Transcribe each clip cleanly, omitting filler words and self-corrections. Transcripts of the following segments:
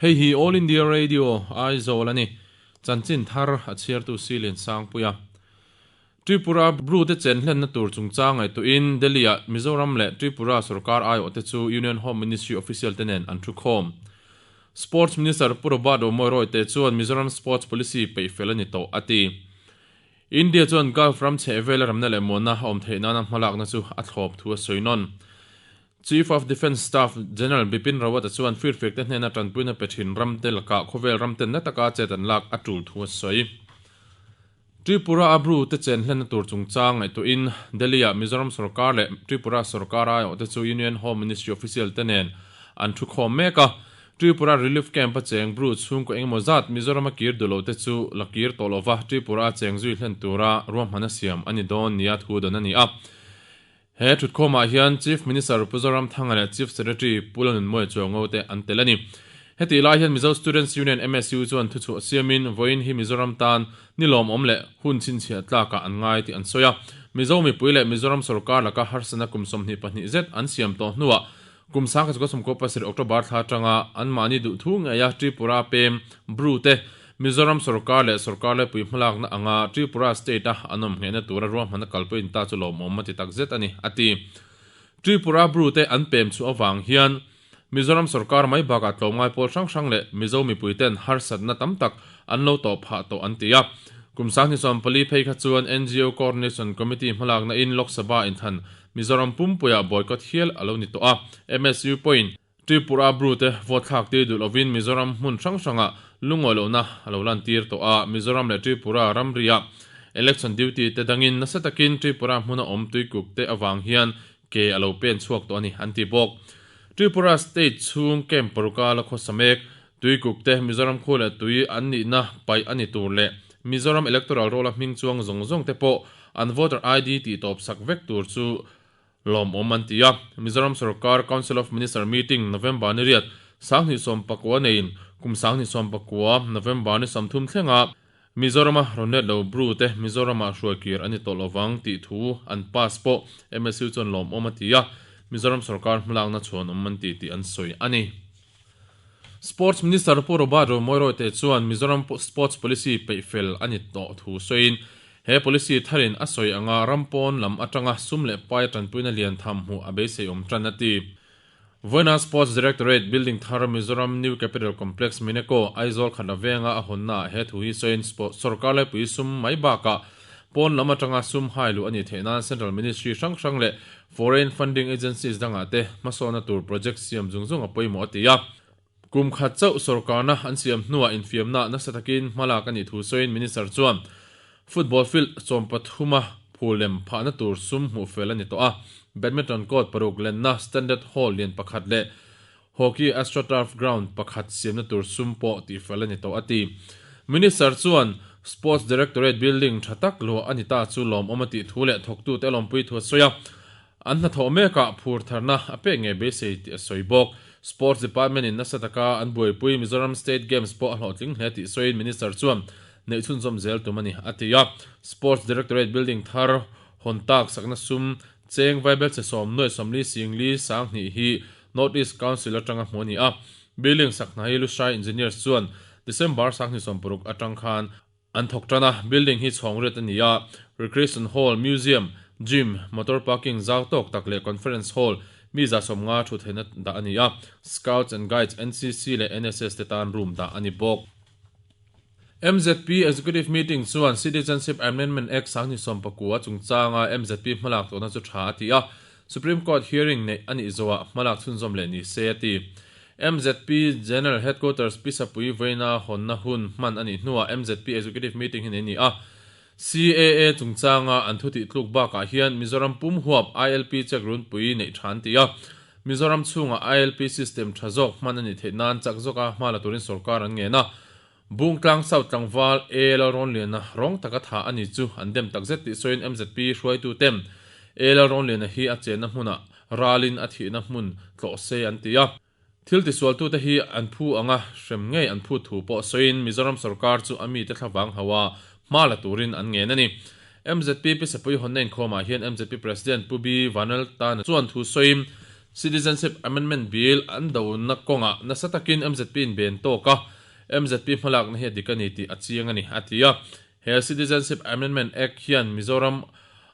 Hei hi All India Radio, Aizawl a ni. Chanchin thar a chhiartu Silian Sangpuia. Tripura Bru te chen hlenna tur chungchang ngaihtuahin Delhi-ah Mizoram leh Tripura sorkar aiawhte chu Union Home Ministry official te nen an thukhawm. Sports Minister Pu Robert Romawia Royte chuan Mizoram Sports Policy peih fel a ni tawh a ti. India chuan Gulf ram chhehvela ramna leh muanna a awm theih nana hmalakna chu a thlawp thu a sawi nawn. Chief of Defence Staff General Bipin Rawat-a chuan firfiak te hnena tanpuina pe thin ramte lakah khawvel ramten na taka chet an lak a tul thu a sawi. Tripura a Bru te chen hlenna tur chungchang ngaihtuahin Delhi-ah Mizoram sorkar leh Tripura sorkar aiawhte chu Union Home Ministry official te nen an thukhawm mek a. Tripura Relief Camp a cheng Bru chhungkaw engemaw zat Mizoram a kir duh lo te chu la kir tawh lova Tripura a cheng zui hlen tura ruahman a siam a ni dawn nia thu dawn a ni a. He thutkhawmah hian Chief Minister Pu Zoramthanga leh Chief Secretary Pu Lalnunmawia Chuango te an tel a ni. Hetih lai hian Mizo Students Union, MSU, chuan thuchhuah siamin vawiin hi Mizoram tan ni lawmawm leh hun chhinchhiah tlakah an ngai tih an sawi a. Mizo mipui leh Mizoram sorkar laka harsatna kum 22 zet an siam tawh hnuah kum 1997 October thla atanga anmahni duhthu ngeia Tripura pem Bru te Mizoram sorkar leh sorkar laipui hmalakna anga Tripura state-a an awm nghehna tura ruahmanna kalpui in ta chu lawmawm a ti takzet a ni, a ti. Tripura Bru te an pem chhuah avang hian Mizoram sorkar mai bakah tlawmngai pawl hrang hrang leh Mizo mipui ten harsatna tam tak an lo tawh phah tawh an ti a. Kum 2014 phei kha chuan NGO Coordination Committee hmalakna in Lok Sabha inthlan Mizoram pumpuiah boycott hial a lo ni tawh a, MSU pawhin Tripura Bru te vote thlak tir duh lovin Mizoram hmun hrang hrangah lungawi lohna a lo lantir tawh a, Mizoram leh Tripura ramriah election duty te dangin nasa takin Tripura hmuna awm tuikuk te avang hian ke a lo pen chhuak tawh a ni an ti bawk. Tripura state chhung camp paruka la khawsa mek tuikuk te Mizoram khu leh tui an nihna paih a ni tur leh Mizoram electoral roll a hming chuang zawng zawng te pawh an voter ID tih tawp sak vek tur chu Lawmawm an ti a, Mizoram sorkar Council of Minister meeting November ni riat 2019 neiin kum 2019 November ni 30 thlenga Mizorama rawn let lo Bru te Mizoramah hruai kir a ni tawh lovang tih thu an pass pawh MSU chuan lawmawm a ti a, Mizoram sorkar hmalakna chhuanawm an ti tih an sawi a ni. Sports Minister Pu Robert Romoirote chuan Mizoram Sports Policy peihfel a ni tawh thu sawiin He policy tharin a sawi anga ram pawn lam atanga sum leh pai tanpuina lian tham hmuh a beisei awm tan a ti. Vawiina Sports Directorate building thar Mizoram New Capital Complex Mineco Aizawl Khatla venga a hawnnaah he thu hi sawiin sorkar laipui sum mai bakah pawn lam atanga sum hai luh a nih theih nan Central Ministry hrang hrang leh Foreign Funding Agencies dangah te hmasawna tur project siam zung zung a pawimawh a ti a. Kum khat chauh sorkarna an siam hnuah infiamna nasa takin hmalak a nih thu sawiin Minister chuan football field 13 a phul lem phahna tur sum hmuh fel a ni tawh a, badminton court paruk lenna standard hall lian pakhat leh hockey astroturf ground pakhat siamna tur sum pawh tihfel a ni tawh a ti. Minister chuan Sports Directorate building tha tak luah a ni ta chu lawmawm a tih thu leh thawktute a lawmpui thu a sawi a. An hnathawh mekah phur tharna a pek ngei beisei tih a sawi bawk. Sports Department in nasa taka an buaipui Mizoram State Games pawh a hlawhtling hle tih sawiin Minister chuan neih chhunzawm zel tum a ni, a ti a. Sports Directorate building thar hawn tak sakna sum cheng vaibel che sawm nuai sawmli singli sanghnih hi North East Council atanga hmuh a ni a. Building sakhna hi Lushai Engineers chuan December 2016 atang khan An thawk tan a, building hi chhawng riat a ni a, recreation hall, museum, gym, motor parking zau tawk tak leh conference hall mi 150 thu theihna dah a ni a, Scouts and Guides, NCC leh NSS te tan room dah a ni bawk. MZP Executive Meeting chuan Citizenship Amendment Act 2019 chungchanga MZP hmalak tawhna chu tha a ti a, Supreme Court hearing neih a nih zawhah hmalak chhunzawm leh ni se a ti. MZP General Headquarters Pisapui vawiina hawnna hun hman a nih hnuah MZP Executive Meeting hi nei a ni a. CAA chungchanga an thu tih tluk bakah hian Mizoram pum huap ILP check runpui neih tha an ti a. Mizoram chhungah ILP system tha zawk hman a nih theih nan chak zawka hma la turin sorkar an ngen a. Bungtlang South tlangval A Lalrawnliana rawng taka tha a ni chu an dem takzet tih sawiin MZP hruaituten A Lalrawnliana hi a chenna hmunah ralin a thihna hmun tlawh se an ti a. Thil tisualtute hi an phu anga hrem ngei an phut thu pawh sawiin Mizoram sorkar chu a mite thlavang hauha hma la turin an ngen a ni. MZP Pisapui hawnna inkhawmah hian MZP President Pu B Vanlaltana chuan thu sawiin. Citizenship Amendment Bill an dona kawngah nasa takin mzp in ben tawk a, mzp hmalakna hi a dik a ni tih a chiang a ni, a ti a. He Citizenship Amendment Act hian Mizoram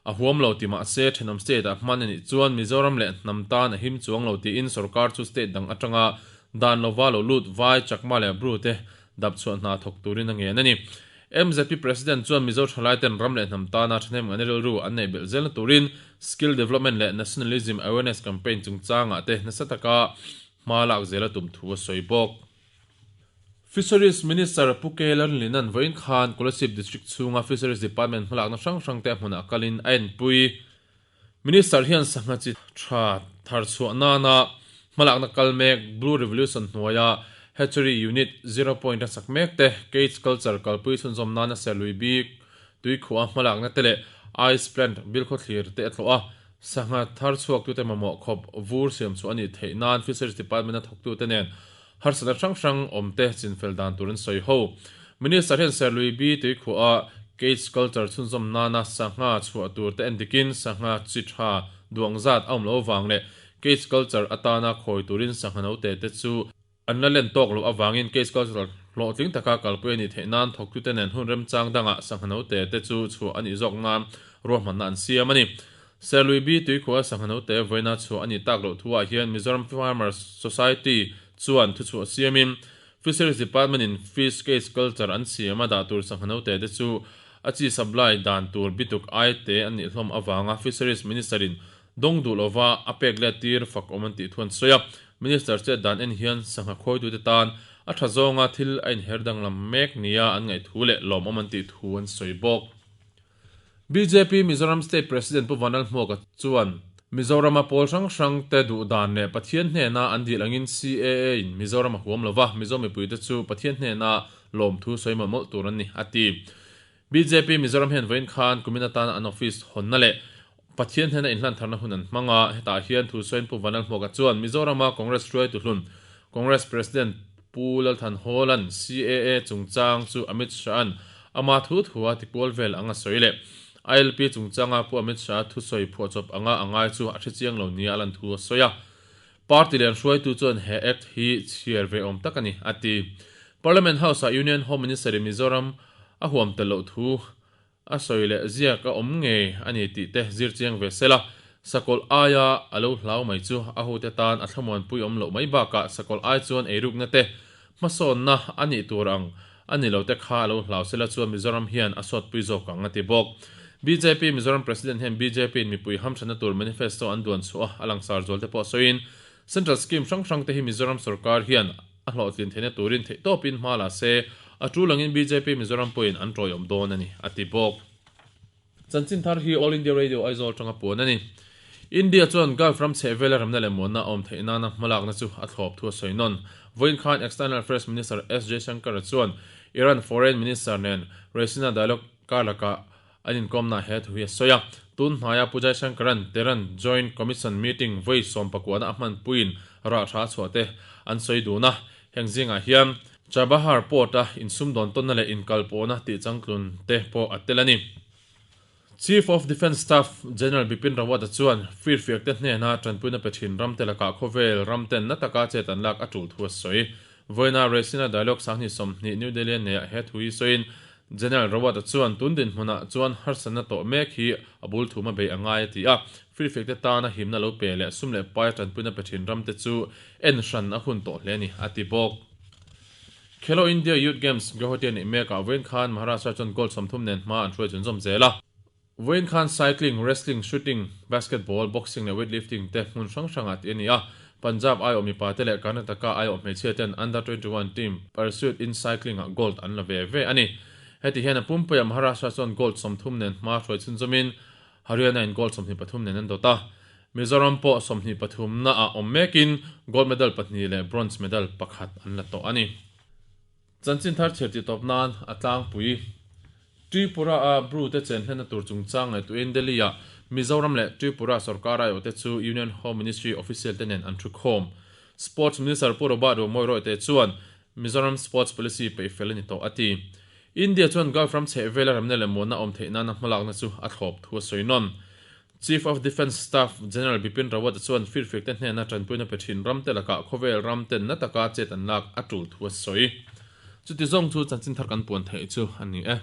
a huam lo ti mah se thenawm state ah hman a nih chuan Mizoram leh hnam tan a him chuang lo tiin sorkar chu state dang atanga dan lova lo lut vai, Chakma leh Bru te dap chhuah hna thawk turin a ngen a ni. Mzp President chuan Mizo thalaiten ram leh hnam tana thahnem ngan rilru an neih belh zelna turin Skill Development leh Nationalism Awareness Campaign chungchangah te nasa taka hma lak zel a tum thu a sawi bawk. Fisheries Minister Pu K Lalnlina'n vawiin khan Kolasib District chhunga Fisheries Department hmalakna hrang hrangte a hmunah kalin a enpui. Minister hian sangha chi tha thar chhuah nana hmalakna kal mek Blue Revolution hnuaia Hatchery Unit zero point a sak mek te, Cage Culture kalpui chhunzawm nana serlui bik tuikhuah hmalakna te leh Ice Plant bilkhawthlir te a tlawh a, sangha thar chhuaktute mamawh khawp vur siam chhuah a nih theih nan Fisheries Department-a thawktute nen harsatna hrang hrang awmte chinfel dan tur an sawi ho. Minister hian Serlui bi tuikhuah cage culture chhunzawm nana sangha chhuah tur te en dikin sangha chi tha duang zat a awm loh avang leh cage culture atana khawi turin sangha note te chu an la len tawk loh avangin cage culture hlawhtling taka kalpui a nih theih nan thawktute nen hun remchang dangah sangha note te chu chhuah a nih zawk nan ruahmanna an siam a ni. Serlui bi tuikhuah sangha note vawiina chhuah a nih tak loh thuah hian Mizoram Farmers Society chuan thuchhuah siamin Fisheries Department in Fish Cage Culture an siam a dah tur sangha note te chu a chi supply dan tur bituk ai te an nih hlawm avanga Fisheries Minister in dawng duh lova a pek let tir fak awm an tih thu an sawi a. Minister chet dan en hian sangha khawitute tan a tha zawnga thil a inher danglam mek nia an ngaih thu leh lawmawm an tih thu an sawi bawk. Bjp Mizoram State President Pu Vanlalhmuaka chuan Mizorama pawl hrang hrang te duh dan leh Pathian hnena an dil angin CAA in Mizoram a huam lova, Mizo mipuite chu Pathian hnena lawmthu sawi mawlh mawlh tur an ni, a ti. Bjp Mizoram hian vawiin khan kumin atana an office hawnna leh Pathian hnena inhlantharna hun an hmang a, hetah hian thu sawiin Pu Vanlalhmuaka chuan Mizorama Congress hruaitu hlun Congress President Pu Lalthan Hawla'n CAA chungchang chu Amit Shah-a'n ama thu thua tikual vel anga sawi leh ILP chungchanga Pu Amit Shah thusawi phuahchawp anga a ngai chu a hrechiang lo nia a lan thu a sawi a. Party lian hruaitu chuan he Act hi chhiar ve awm tak a ni, a ti. Parliament House-ah Union Home Minister-in Mizoram a huam tel loh thu A sawi leh ziak a awm ngei a ni tih te zir chiang ve sela, sakawlh aia a lo hlau mai chu a hute tan a thlamuanpui awm loh mai bakah sakawlh ai chuan eirukna te hmasawnna a nih tur ang a ni lo te kha a lo hlau sela chuan Mizoram hian a sawtpui zawk ang a ti bawk. Bjp Mizoram President hian bjp in mipui hamthatna tur manifesto an duan chhuah a, a langsar zual te pawh sawiin Central scheme hrang hrang te hi Mizoram sorkar hian A hlawhtlin theihna turin theihtawpin hma la se, a tul angin bjp Mizoram pawhin an tawiawm dawn a ni, a ti bawk. Chanchin thar hi All India Radio Aizawl atanga puan a ni. India chuan Gulf ram chhehvela remna leh muanna a awm theih nana hmalakna chu a thlawp thu a sawi nawn. Vawiin khan External Affairs Minister S Jaishankar-a chuan Iran Foreign Minister nen Raisina Dialogue kar lakah An inkawmna he thu hi a sawi a, tun hnaia Pu Jaishankar-a'n Tehran Joint Commission meeting vawi sawmpakuahna a hmanpuiin rah tha a chhuah te an sawi dun a, heng zingah hian Chabahar Port-a insumdawn tawnna leh inkalpawhna tihchangtlun te pawh a tel a ni. Chief of Defence Staff General Bipin Rawat-a chuan firfiakte hnena tanpuina pe thin ramte lakah khawvel ramten na taka chet an lak a tul thu a sawi. Vawiina Raisina Dialogue sanghnih 20 New Delhi-a neiah he thu hi sawiin General Rawat-a chuan tun dinhmunah chuan harsatna tawh mek hi a bul thum a bei a ngai a ti a, firfiakte tana himna lo pe leh sum leh pai tanpuina pe thin ramte chu en hran a hun tawh hle a ni, a ti bawk. Khelo India Youth Games Guwahati a nih mekah vawiin khan Maharashtra chuan gold 30 nen hma an hruai chhunzawm zel a. Vawiin khan cycling, wrestling, shooting, basketball, boxing leh weightlifting te hmun hrang hrangah tih a ni a. Punjab aiawh mipa te leh Karnataka aiawh hmeichhia ten Under 21 team pursuit in cycling ah gold an la ve ve a ni. Heti hian a pumpuiah Maharashtra chuan gold 30 nen hma hruai chhunzawmin Haryana in gold 23 nen an dawt a. Mizoram pawh 23 na ah awm mekin gold medal pahnih leh bronze medal pakhat an la tawh a ni. Chanchin thar chhiar tih tawp nan a tlangpui. Tripura-a Bru te chen hlenna tur chungchang ngaihtuahin Delhi-ah Mizoram leh Tripura sorkar aiawhte chu Union Home Ministry official te nen an thu khawm. Sports Minister Pu Robert Romawia Royte chuan Mizoram Sports Policy peih fel a ni tawh a ti. India chuan Gulf ram chhehvela remna leh muanna awm theih nana hmalakna chu a thlawp thu a sawi nawn. Chief of Defence Staff General Bipin Rawat chuan firfiakte hnena tanpuina pe thin ramte lakah khawvel ramten na taka chet an lak a tul thu a sawi. Chuti zawng chu chanchin thar kan puan theih chu a ni e.